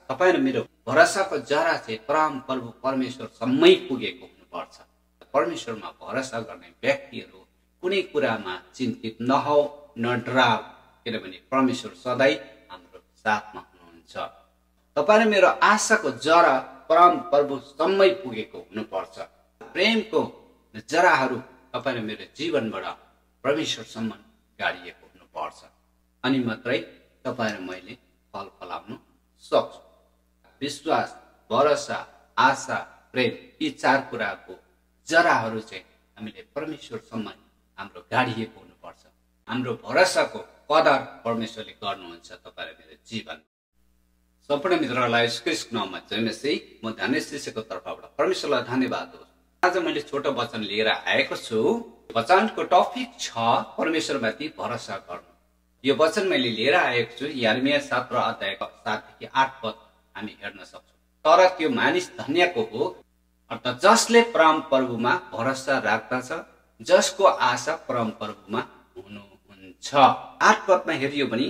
तपाईं र मेरो भरोसाको जरा चाहिँ परम प्रभु परमेश्वरसम्मै पुगेको हुनुपर्छ। परमेश्वरमा भरोसा गर्ने व्यक्तिहरू कुनै कुरामा चिन्तित नहौ, नडराउ, किनभने परमेश्वर सधैँ हाम्रो साथमा हुनुहुन्छ। तपाईं र मेरो आशाको जरा परम प्रभुसम्मै पुगेको हुनुपर्छ। प्रेमको जराहरू तपाईं र मेरो जीवनबाट परमेश्वरसम्म गाडिएको हुनुपर्छ। अनि मात्रै तपाईं र मैले फल फलाउन सक्छौँ। विश्वास, भरोसा, आशा, प्रेम, यी चार कुराको जराहरू चाहिँ हामीले परमेश्वरसम्म हाम्रो गाडिएको हुनुपर्छ। हाम्रो भरोसाको कदर परमेश्वरले गर्नुहुन्छ तपाईं र मेरो जीवन। सम्पूर्ण मित्रहरूलाई यीशु ख्रीष्टको नाममा जय मसीह। म धन्य शिष्यको तर्फबाट परमेश्वरलाई धन्यवाद होस्। आज मैले छोटो वचन लिएर आएको छु। वचनको टपिक छ परमेश्वरमाथि भरोसा गर्नु। यो वचन मैले लिएर आएको छु यिर्मया 17 अध्यायको 7 देखि 8 पद हामी हेर्न सक्छौँ। तर त्यो मानिस धन्यको हो अर्थात् जसले परम प्रभुमा भरोसा राख्दछ, जसको आशा परम प्रभुमा हुनुहुन्छ। 8 पदमा हेरियो भने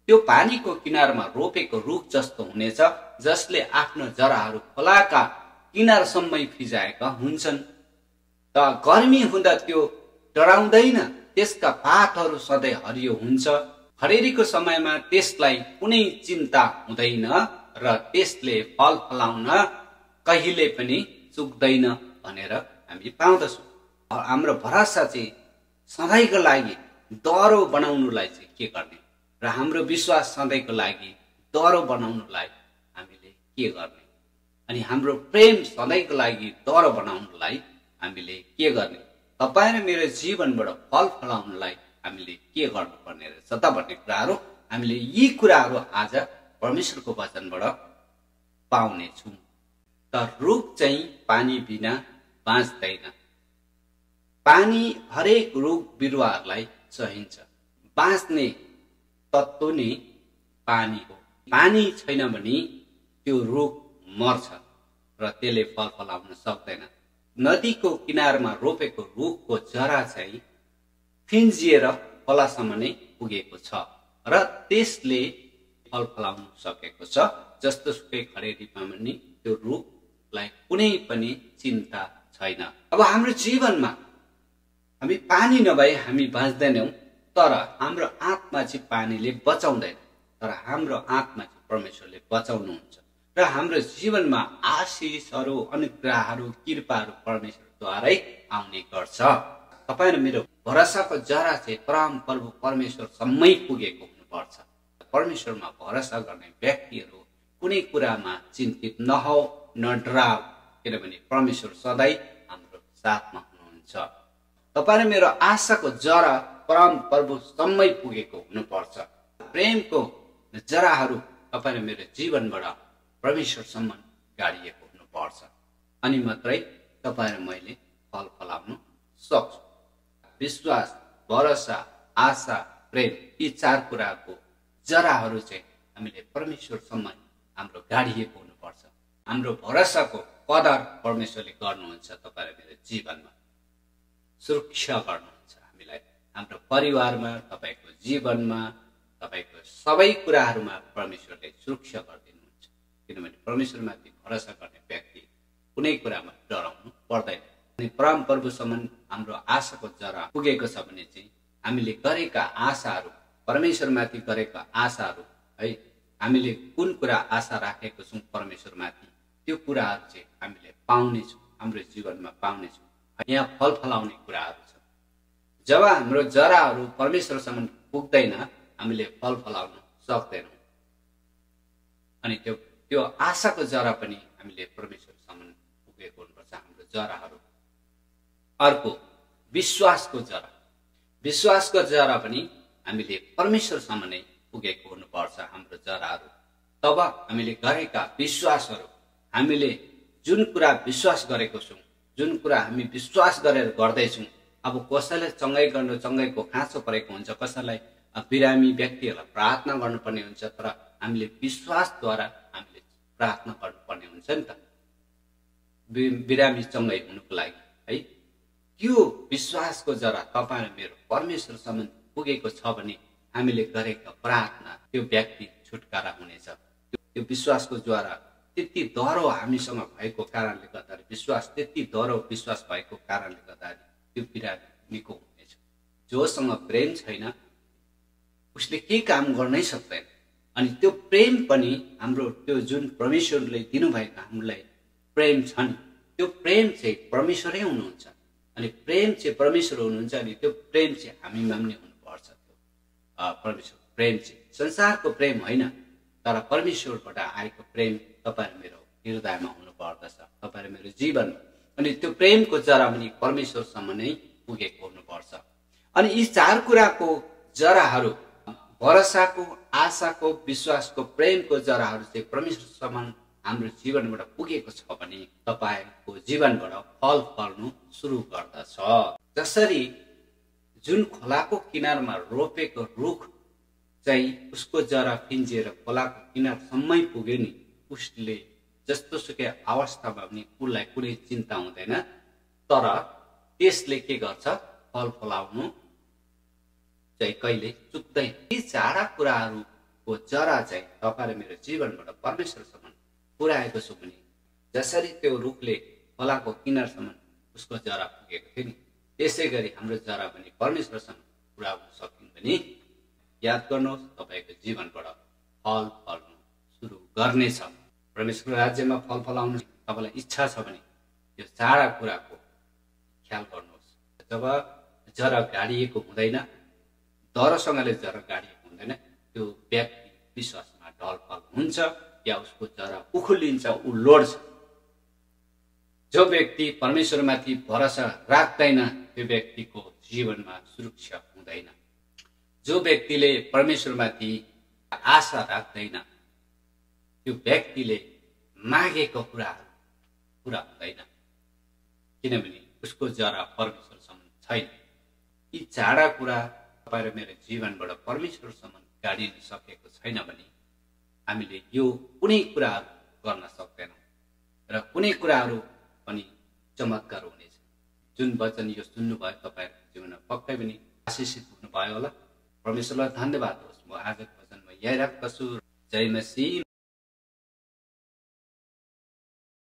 त्यो पानीको किनारमा रोपेको रुख जस्तो हुनेछ, जसले आफ्नो जराहरू खोलाका किनारसम्मै फिजाएका हुन्छन्। त गर्मी हुँदा त्यो डराउँदैन, त्यसका पातहरू सधैँ हरियो हुन्छ। खडेरीको समयमा त्यसलाई कुनै चिन्ता हुँदैन र त्यसले फल फलाउन कहिले पनि चुक्दैन भनेर हामी पाउँदछौँ। हाम्रो भरोसा चाहिँ सधैँको लागि दह्रो बनाउनुलाई चाहिँ के गर्ने र हाम्रो विश्वास सधैँको लागि दह्रो बनाउनुलाई हामीले के गर्ने, अनि हाम्रो प्रेम सधैँको लागि दह्रो बनाउनुलाई हामीले के गर्ने, तपाईं र मेरो जीवनबाट फल फलाउनुलाई हामीले के गर्नुपर्ने रहेछ त भन्ने कुराहरू हामीले यी कुराहरू आज परमेश्वरको वचनबाट पाउनेछौँ। त रुख चाहिँ पानी बिना बाँच्दैन। पानी हरेक रुख बिरुवाहरूलाई चाहिन्छ। बाँच्ने तत्त्व नै पानी हो। पानी छैन भने त्यो रुख मर्छ र त्यसले फल फलाउन सक्दैन। नदीको किनारमा रोपेको रुखको जरा चाहिँ फिन्जिएर खोलासम्म नै पुगेको छ र त्यसले फल फलाउन सकेको छ। जस्तो सुकै खडेरीमा पनि त्यो रुखलाई कुनै पनि चिन्ता छैन। अब हाम्रो जीवनमा हामी पानी नभए हामी बाँच्दैनौँ, तर हाम्रो आत्मा चाहिँ पानीले बचाउँदैन, तर हाम्रो आत्मा चाहिँ परमेश्वरले बचाउनुहुन्छ र हाम्रो जीवनमा आशिषहरू, अनुग्रहहरू, कृपाहरू परमेश्वरद्वारै आउने गर्छ। तपाईं र मेरो भरोसाको जरा चाहिँ परम प्रभु परमेश्वरसम्मै पुगेको हुनुपर्छ। परमेश्वरमा भरोसा गर्ने व्यक्तिहरू कुनै कुरामा चिन्तित नहौ, नडराउ, किनभने परमेश्वर सधैँ हाम्रो साथमा हुनुहुन्छ। तपाईं र मेरो आशाको जरा परम प्रभुसम्मै पुगेको हुनुपर्छ। प्रेमको जराहरू तपाईं र मेरो जीवनबाट परमेश्वरसम्म गाडिएको हुनुपर्छ। अनि मात्रै तपाईं र मैले फल फलाउन सक्छौँ। विश्वास, भरोसा, आशा, प्रेम, यी चार कुराको जराहरू चाहिँ हामीले परमेश्वरसम्म हाम्रो गाडिएको हुनुपर्छ। हाम्रो भरोसाको कदर परमेश्वरले गर्नुहुन्छ तपाईं र मेरो जीवनमा। सुरक्षा गर्नुहुन्छ हामीलाई, हाम्रो परिवारमा, तपाईँको जीवनमा, तपाईँको सबै कुराहरूमा परमेश्वरले सुरक्षा गरिदिनुहुन्छ। किनभने परमेश्वरमाथि भरोसा गर्ने व्यक्ति कुनै कुरामा डराउनु पर्दैन। अनि परम प्रभुसम्म हाम्रो आशाको जरा पुगेको छ भने चाहिँ हामीले गरेका आशाहरू, परमेश्वरमाथि गरेका आशाहरू है, हामीले कुन कुरा आशा राखेको छौँ परमेश्वरमाथि, त्यो कुराहरू चाहिँ हामीले पाउनेछौँ, हाम्रो जीवनमा पाउनेछौँ। यहाँ फल फलाउने कुराहरू छ। जब हाम्रो जराहरू परमेश्वरसम्म पुग्दैन, हामीले फल फलाउन सक्दैनौँ। अनि त्यो आशाको जरा पनि हामीले परमेश्वरसम्म पुगेको हुनुपर्छ, हाम्रो जराहरू। अर्को विश्वासको जरा। विश्वासको जरा पनि हामीले परमेश्वरसम्म नै पुगेको हुनुपर्छ, हाम्रो जराहरू। तब हामीले गरेका विश्वासहरू, हामीले जुन कुरा विश्वास गरेको छौँ, जुन कुरा हामी विश्वास गरेर गर्दैछौँ, अब कसैलाई चङ्गाइ गर्नु, चङ्गाइको खाँचो परेको हुन्छ, कसैलाई बिरामी व्यक्तिहरूलाई प्रार्थना गर्नुपर्ने हुन्छ, तर हामीले विश्वासद्वारा हामीले प्रार्थना गर्नुपर्ने हुन्छ नि त बिरामी चङ्गाइ हुनुको लागि है। त्यो विश्वासको जरा तपाईँ र मेरो परमेश्वरसम्म पुगेको छ भने हामीले गरेका प्रार्थना त्यो व्यक्ति छुटकारा हुनेछ, त्यो विश्वासको ज्वारा त्यति दह्रो हामीसँग भएको कारणले गर्दाखेरि विश्वास त्यति दह्रो विश्वास भएको कारणले गर्दाखेरि त्यो पीडा निको हुनेछ। जोसँग प्रेम छैन उसले केही काम गर्नै सक्दैन। अनि त्यो प्रेम पनि हाम्रो त्यो जुन परमेश्वरले दिनुभएको हामीलाई प्रेम छ नि त्यो प्रेम चाहिँ परमेश्वरै हुनुहुन्छ। अनि प्रेम चाहिँ परमेश्वर हुनुहुन्छ अनि त्यो प्रेम चाहिँ हामीमा पनि हुनुपर्छ। त्यो परमेश्वर प्रेम चाहिँ संसारको प्रेम होइन तर परमेश्वरबाट आएको प्रेम तपाईँ मेरो हृदयमा हुनुपर्दछ, तपाईँ मेरो जीवनमा। अनि त्यो प्रेमको जरा पनि परमेश्वरसम्म नै पुगेको हुनुपर्छ। अनि यी चार कुराको जराहरू भरोसाको, आशाको, विश्वासको, प्रेमको जराहरू चाहिँ परमेश्वरसम्म हाम्रो जीवनबाट पुगेको छ भने तपाईको जीवनबाट फल फल्नु सुरु गर्दछ। जसरी जुन खोलाको किनारमा रोपेको रुख चाहिँ उसको जरा फिन्जिएर खोलाको किनारसम्मै पुग्यो नि उसले जस्तो सुकै अवस्थामा पनि उसलाई कुनै चिन्ता हुँदैन। तर त्यसले के गर्छ फल फलाउनु चाहिँ कहिले चुक्दैन। यी चार कुराहरूको जरा चाहिँ तपाईँ मेरो जीवनबाट परमेश्वरसम्म पुर्याएको छु भने जसरी त्यो रुखले खोलाको किनारसम्म उसको जरा पुगेको थियो नि त्यसै गरी हाम्रो जरा पनि परमेश्वरसम्म पुर्याउन सकिन्छ भने याद गर्नुहोस् तपाईँको जीवनबाट फल फल्नु सुरु गर्नेछ। परमेश्वरको राज्यमा फल फलाउनु तपाईँलाई इच्छा छ भने यो चार कुराको ख्याल गर्नुहोस्। जब जरा गाडिएको हुँदैन, दह्रोसँगले जरा गाडिएको हुँदैन, त्यो व्यक्ति विश्वासमा ढलफल हुन्छ या उसको जरा उखुलिन्छ, ऊ लोड्छ। जो व्यक्ति परमेश्वरमाथि भरोसा राख्दैन त्यो व्यक्तिको जीवनमा सुरक्षा हुँदैन। जो व्यक्तिले परमेश्वरमाथि आशा राख्दैन त्यो व्यक्तिले मागेको कुराहरू पुरा हुँदैन, किनभने उसको जरा परमेश्वरसम्म छैन। यी चार कुरा तपाईँ र मेरो जीवनबाट परमेश्वरसम्म गाडिन सकेको छैन भने हामीले यो कुनै कुराहरू गर्न सक्दैनौँ र कुनै कुराहरू पनि चमत्कार हुनेछ। जुन वचन यो सुन्नुभयो तपाईँहरूको जीवनमा पक्कै पनि आशिषित हुनुभयो होला। परमेश्वरलाई धन्यवाद होस्। म आजको वचनमा यही राख्दछु। जय मसीह।